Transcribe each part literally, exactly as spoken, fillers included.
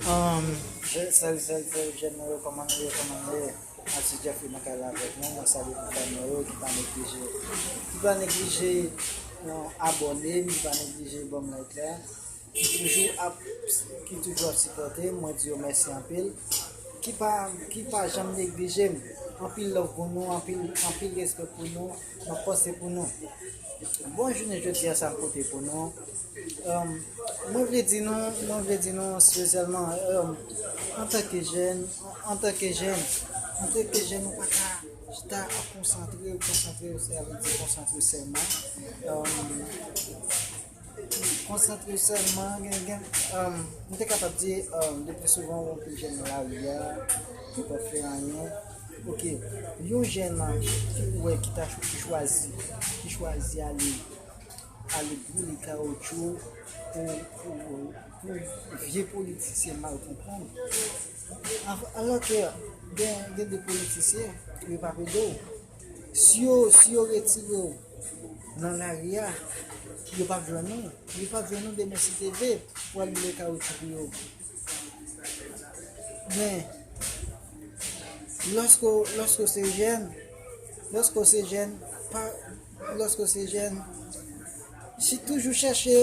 Um, je- salut, salut, salut, jèn mwen yo, kòman nou ye, kòman nou ye? Atis Jeffrey nan kay la avèk nou, mwen salye tout fanatik mwen yo ki pa neglije, ki pa neglije yon abòne, ki pa neglije ban m like la, ki toujou ap, ki toujou ap sipòte m, mwen di yo mèsi anpil, ki pa, ki pa janm neglije m, anpil love pou nou, anpil, anpil respè pou nou, m ap panse pou nou. Bon jounen jodi a sa m pote pou nou. Um, mwen vle di nou, mwen vle di nou espesyalman, um, antanke jèn, antanke jèn, antanke jèn, ou pa ka chita ap konsantre, konsantre, sa vle di konsantre sèlman. Um, konsantre sèlman, gen, gen, um, m te kapab di, um, le pli souvan, ou anpil jèn nan lari a, ki pa fè anyen. Ok, yon jèn ki ou wè ki ta ki chwazi, ki chwazi ale, ale boule kawotchou pou, pou, pou vye politisyen mal konprann. Alò ke gen, gen de politisyen, yo p ap ede w. Si yo, si yo retire w nan lari a, yo p ap jwenn ou. Yo p ap jwenn ou demen si T V pou al boule kawotchou pou yo. Men, lòske, lòske w se jèn, lòske w se jèn, pa, lòske w se jèn, si toujou chèche,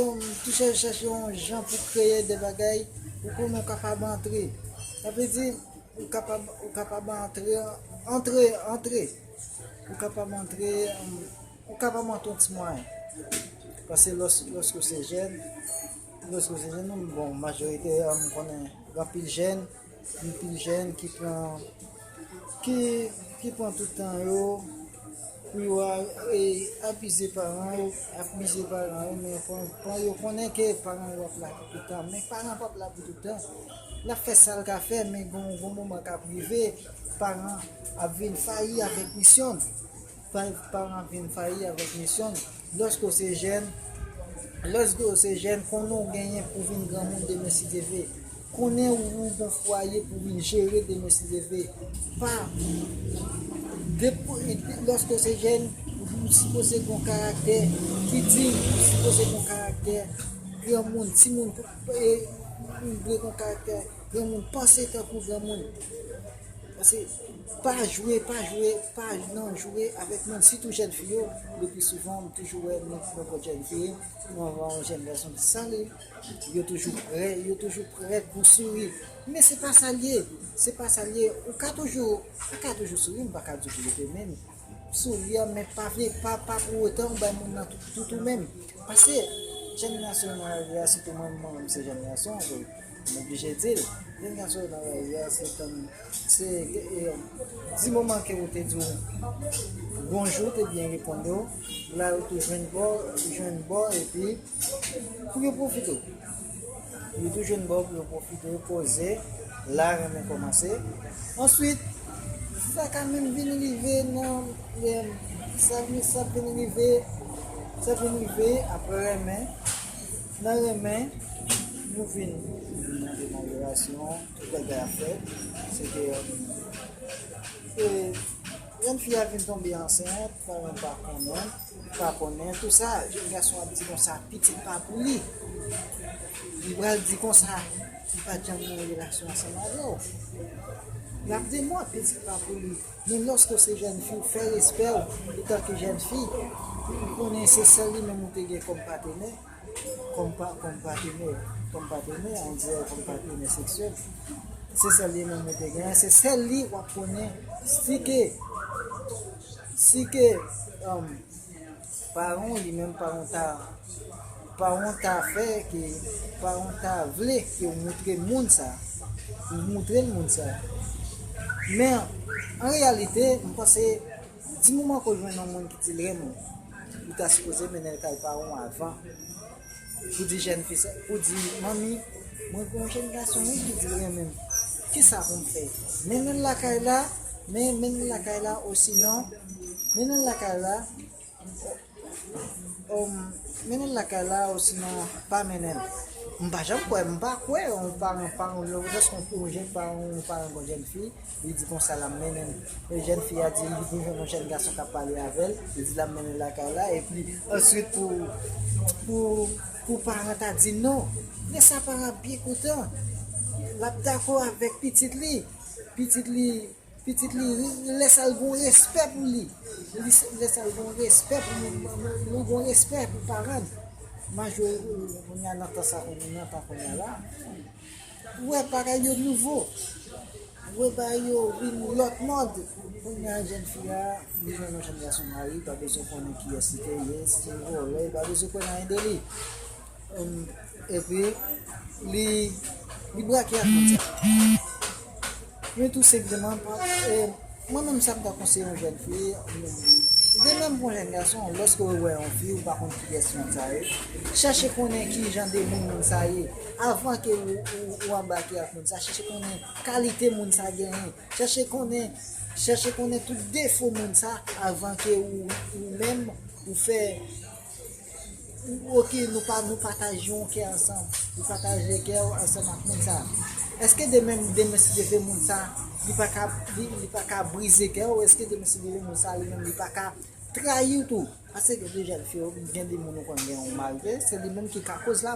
toujou chèche yon jan pou kreye de bagay, ou konnen w kapab antre. Sa vle di, ou kapab, ou kapab antre, antre, antre. Ou kapab antre, um, ou kapab antre yon ti mwayen. Paske lòs, lòske w se jèn, lòske w se jèn, bon, majorite, um, m konnen gen anpil jèn, anpil jèn ki pran, ki, ki pran tout tan yo pou yo a- e, abize paran yo, abize paran yo, men kon- kon yo konnen ke paran yo ap la pou tout tan, men paran p ap la pou tout tan. L ap fè sa l ka fè, men gon, gon moman k ap rive, paran ap vin fayi avèk misyon l. Pa- paran ap vin fayi avèk misyon l. Lòske w se jèn, lòske w se jèn, konnen w genyen pou vin granmoun demen si Dye vle. Konnen ou, ou gon fwaye pou vin jere demen si Dye vle. Pa depi, lòske w se jèn, ou sipoze gon karaktè ki diy, ou sipoze gon karaktè granmoun, timoun, e, ou dwe gon karaktè granmoun, panse tankou granmoun. Paske pa jwe, pa jwe, pa nan jwe avèk moun, sitou jèn fi yo. Le pli souvan, m toujou wè nenpòt jèn fi, mwen wè yon jèn gason ki sale, yo toujou prè, yo toujou prè pou souri. Men se pa sa l ye, se pa sa l ye. Ou ka toujou, ou ka toujou souri, m pa ka di w pou rete menm. Souri, men pa vle, pa, pa pou otan ou bay moun nan tout, tout ou menm. Paske jèn gason nan lari a, sitou mwen, mwen menm se jèn gason, m oblije di l. Jèn gason nan lari a, se tann, se, e, di moman ke ou te di w bonjou, te byen reponn yo, la yo tou jwenn bò, jwenn bò, epi pou yo pwofite. Yo tou jwenn bò pou yo pwofite, poze, la renmen kòmanse. Answit, sa ka menm vin rive nan, e, sa, sa vin rive, sa vin rive apre renmen, nan renmen, nou vin nan denamirasyon, tout bagay ap fèt. Se ke, e, jèn fi a vin tonbe ansent, paran pa konnen, pa konnen, tou sa, jèn gason ap di konsa, pitit pa pou li. Li pral di konsa, li pa t janm gen yon relasyon ansanm avè w. L ap di mwen, pitit pa pou li. Men lòske w se jèn fi, ou fè respè w, etanke jèn fi, ou konnen se sèl li menm ou te gen kòm patenè, kòm pa, kòm patenè, kòm patenè, on dirè kòm patenè seksyèl. Se sèl li menm ou te genyen, se sèl li w ap konnen si ke, si ke, um, paran w, li menm paran w ta, paran w ta fè ke, paran w ta vle ke w moutre moun sa, ou moutre l moun sa. Men, an reyalite, m panse, di moman ke w jwenn yon moun ki di l renmen w, ou ta sipoze mennen l kay paran w avan. Pou di jèn fi sa, pou di, "Manmi, mwen gen yon jèn gason wi ki di l renmen m. Kisa pou m fè?" Mennen l lakay la, men, mennen l lakay la, osinon, mennen l lakay la, um, mennen l lakay la, osinon, pa mennen l. M pa janm kwè, m pa kwè, yon paran, paran, lòske yon jèn paran, yon paran, yon jèn fi, li di konsa l ap mennen l. E jèn fi a di li vin jwenn yon jèn gason k ap pale avè l, li di l ap mennen l lakay la, epi answit pou, pou, pou paran ta di non. Men sa paran ap byen kontan. L ap dakò avèk pitit li. Pitit li, pitit li, lè sa l gon respè pou li. Li, lè sa l gon respè pou moun, li gon respè pou paran l. Majorite, kounye a nan tan sa, nan tan kounye a la, ou wè bagay yo nouvo. Ou wè bagay yo vin lòt mòd. Kounye a jèn fi a, li jwenn yon jèn gason mari, pa bezwen konnen kiyès li te ye, si se vòlè, pa bezwen konnen anyen de li. Epi, li, li brake ak moun sa. Men tou senpleman, mwen menm sa m ta konseye yon jèn fi, de menm pou yon jèn gason, lòske w wè yon fi, ou pa konn kiyès moun sa ye, chèche konnen ki jan de moun moun sa ye, avan ke ou, ou, ou anbake ak moun sa, chèche konnen kalite moun sa genyen, chèche konnen, chèche konnen tout defo moun sa, avan ke ou, ou menm, ou fè, ou, oke, nou pa, nou pataje yon kè ansanm, ou pataje kè w ansanm ak moun sa. Èske demen, demen si Dye vle moun sa, li pa ka, li, li pa ka brize kè w? Èske demen si Dye vle moun sa, li menm, li pa ka trayi w tou? Paske gen de jèn fi, gen de moun ou konn gen yon mari, se li menm ki ka koz la.